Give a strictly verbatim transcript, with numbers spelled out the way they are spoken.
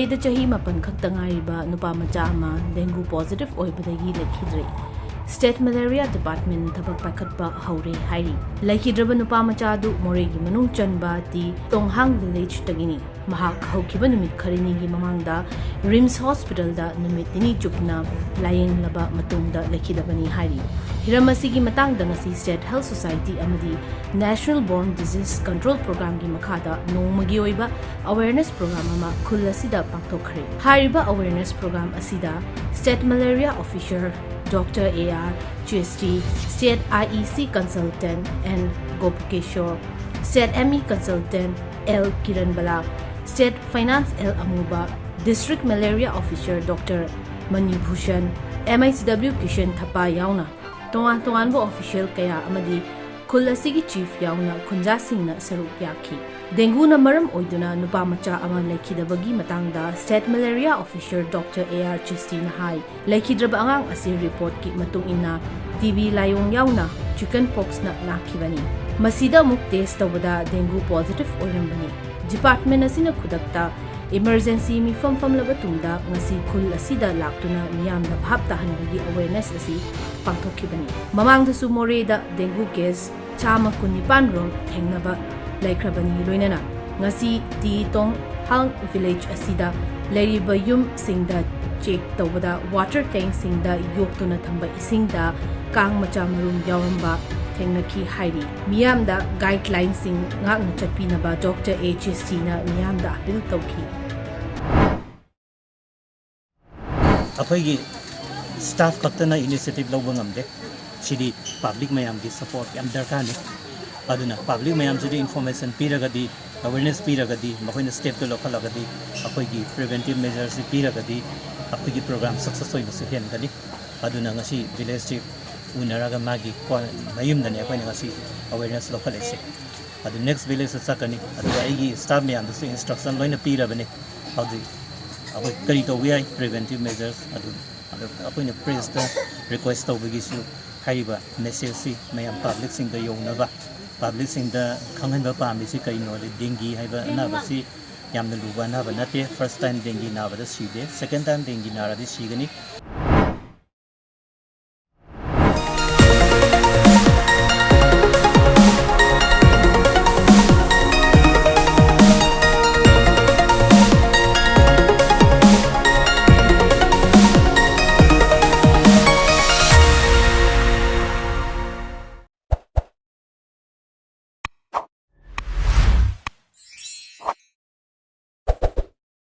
ꯗ ꯆꯍꯤ ꯃꯥꯄꯟ ꯈꯛꯇ ꯉꯥꯏꯔꯤꯕ ꯅꯨꯄꯥ ꯃꯆꯥ ꯑꯃ dengue positive ꯑꯣꯏꯕꯗꯒꯤ ꯂꯩꯈꯤꯗ꯭ꯔꯦ꯫ State Malaria Department ꯊꯕꯛ ꯄꯥꯏꯈꯠꯄ ꯍꯧꯔꯦ ꯍꯥꯏꯔꯤ꯫ ꯂꯩꯈꯤꯗ꯭ꯔꯕ ꯅꯨꯄꯥ ꯃꯆꯥ ꯑꯗꯨ ꯃꯣꯔꯦꯒꯤ ꯃꯅꯨꯡ ꯆꯟꯕ ꯇꯤ ꯇꯣꯡꯍꯥꯡ village ꯇꯒꯤꯅꯤ꯫ ꯃꯍꯥꯛ ꯍꯧꯈꯤꯕ ꯅꯨꯃꯤꯠ ꯈꯔꯅꯤꯒꯤ ꯃꯃꯥꯡꯗ RIMS Hospital ꯗ ꯅꯨꯃꯤꯠ ꯅꯤꯅꯤ ꯆꯨꯞꯅ ꯂꯥꯌꯦꯡꯂꯕ ꯃꯇꯨꯡꯗ ꯂꯩꯈꯤꯗꯕꯅꯤ ꯍꯥꯏꯔꯤ꯫ ꯍꯤꯔꯝ ꯑꯁꯤꯒꯤ ꯃꯇꯥꯡꯗ ꯉꯁꯤ State Health Society ꯑꯃꯗꯤ National Born Disease Control Program ꯒꯤ ꯃꯈꯥꯗ ꯅꯣꯡꯃꯒꯤ ꯑꯣꯏꯕ awareness program ꯑꯃ ꯈꯨꯜ ꯑꯁꯤꯗ ꯄꯥꯡꯊꯣꯛꯈ꯭ꯔꯦ꯫ ꯍꯥꯏꯔꯤꯕ awareness program ꯑꯁꯤꯗ State Malaria Officer Doctor A R Chesty, State I E C Consultant N Gopakeshwar, State M E Consultant L Kiran Bala, State Finance L Amuba, District Malaria Officer Doctor Mani Bhushan, M I C W Kishan Thapa ꯌꯥꯎꯅ ꯇꯣꯉꯥꯟ ꯇꯣꯉꯥꯟꯕ official ꯀꯌꯥ ꯑꯃꯗꯤ ꯈꯨꯜ ꯑꯁꯤꯒꯤ chief ꯌꯥꯎꯅ ꯈꯨꯟꯖꯥꯁꯤꯡꯅ ꯁꯔꯨꯛ ꯌꯥꯈꯤ꯫ Dengue ꯅ ꯃꯔꯝ ꯑꯣꯏꯗꯨꯅ ꯅꯨꯄꯥ ꯃꯆꯥ ꯑꯃ ꯂꯩꯈꯤꯗꯕꯒꯤ ꯃꯇꯥꯡꯗ State Malaria Officer Doctor A R Chesty ꯅ ꯍꯥꯏ, ꯂꯩꯈꯤꯗ꯭ꯔꯕ ꯑꯉꯥꯡ ꯑꯁꯤ report ꯀꯤ ꯃꯇꯨꯡ ꯏꯟꯅ T B ꯂꯥꯏꯑꯣꯡ ꯌꯥꯎꯅ chicken pox ꯅ ꯅꯥꯈꯤꯕꯅꯤ꯫ ꯃꯁꯤꯗ ꯑꯃꯨꯛ test ꯇꯧꯕꯗ dengue positive ꯑꯣꯏꯔꯝꯕꯅꯤ꯫ Department ꯑꯁꯤꯅ ꯈꯨꯗꯛꯇ emergency ꯃꯤꯐꯝ ꯐꯝꯂꯕ ꯇꯨꯡꯗ ꯉꯁꯤ ꯈꯨꯜ ꯑꯁꯤꯗ ꯂꯥꯛꯇꯨꯅ ꯃꯤꯌꯥꯝꯗ ꯚꯥꯞ ꯇꯥꯍꯟꯕꯒꯤ awareness ꯑꯁꯤ ꯄꯥꯡꯊꯣꯛꯈꯤꯕꯅꯤ꯫ ꯃꯃꯥꯡꯗꯁꯨ ꯃꯣꯔꯦꯗ dengue case ꯆꯥꯝꯃ ꯀꯨꯟꯅꯤꯄꯥꯟ ꯔꯣꯝ ꯊꯦꯡꯅꯕ ꯂꯩꯈ꯭ꯔꯕꯅꯤ꯫ ꯂꯣꯏꯅꯅ ꯉꯁꯤ ꯇꯤ ꯇꯣꯡꯍꯥꯡ village ꯑꯁꯤꯗ ꯂꯩꯔꯤꯕ ꯌꯨꯝꯁꯤꯡꯗ check ꯇꯧꯕꯗ water tank ꯁꯤꯡꯗ ꯌꯣꯛꯇꯨꯅ ꯊꯝꯕ ꯏꯁꯤꯡꯗ ꯀꯥꯡ ꯃꯆꯥ ꯃꯔꯨꯝ ꯌꯥꯎꯔꯝꯕ ꯊꯦꯡꯅꯈꯤ ꯍꯥꯏꯔꯤ꯫ ꯃꯤꯌꯥꯝꯗ guideline ꯁꯤꯡ ꯉꯥꯛꯅ ꯆꯠꯄꯤꯅꯕ Doctor A Chesty ꯅ ꯃꯤꯌꯥꯝꯗ appeal ꯇꯧꯈꯤ꯫ ꯑꯩꯈꯣꯏꯒꯤ staff ꯈꯛꯇꯅ initiative ꯂꯧꯕ ꯉꯝꯗꯦ꯫ ꯁꯤꯗꯤ public ꯃꯌꯥꯝꯒꯤ support ꯌꯥꯝ ꯗꯔꯀꯥꯔꯅꯤ꯫ ꯑꯗꯨꯅ public ꯃꯌꯥꯝꯁꯤꯗ information ꯄꯤꯔꯒꯗꯤ, awareness ꯄꯤꯔꯒꯗꯤ, ꯃꯈꯣꯏꯅ step ꯇꯨ ꯂꯧꯈꯠꯂꯒꯗꯤ ꯑꯩꯈꯣꯏꯒꯤ preventive measures ꯁꯤ ꯄꯤꯔꯒꯗꯤ ꯑꯩꯈꯣꯏꯒꯤ program success ꯑꯣꯏꯕꯁꯨ ꯍꯦꯟꯒꯅꯤ꯫ ꯑꯗꯨꯅ ꯉꯁꯤ village chief ꯎꯅꯔꯒ ꯃꯥꯒꯤ ꯀꯣ-, ꯃꯌꯨꯝꯗꯅꯦ ꯑꯩꯈꯣꯏꯅ ꯉꯁꯤ awareness ꯂꯧꯈꯠꯂꯤꯁꯦ꯫ ꯑꯗꯨ next village ꯇ ꯆꯠꯀꯅꯤ꯫ ꯑꯗꯨꯒ ꯑꯩꯒꯤ staff ꯃꯌꯥꯝꯗꯁꯨ instruction ꯂꯣꯏꯅ ꯄꯤꯔꯕꯅꯤ꯫ ꯍꯧꯖꯤꯛ ꯑꯩꯈꯣꯏ ꯀꯔꯤ ꯇꯧꯕ ꯌꯥꯏ, preventive measures ꯑꯗꯨ, ꯑꯗꯨ ꯑꯩꯈꯣꯏꯅ press ꯇ request ꯇꯧꯕꯒꯤꯁꯨ ꯍꯥꯏꯔꯤꯕ message ꯁꯤ ꯃꯌꯥꯝ public ꯁꯤꯡꯗ ꯌꯧꯅꯕ, public ꯁꯤꯡꯗ ꯈꯪꯍꯟꯕ ꯄꯥꯝꯃꯤꯁꯤ ꯀꯔꯤꯅꯣꯗꯤ dengue ꯍꯥꯏꯕ ꯑꯅꯥꯕꯁꯤ ꯌꯥꯝꯅ ꯂꯨꯕ ꯑꯅꯥꯕ ꯅꯠꯇꯦ꯫ First time dengue ꯅꯥꯕꯗ ꯁꯤꯗꯦ, second time dengue ꯅꯥꯔꯗꯤ ꯁꯤꯒꯅꯤ꯫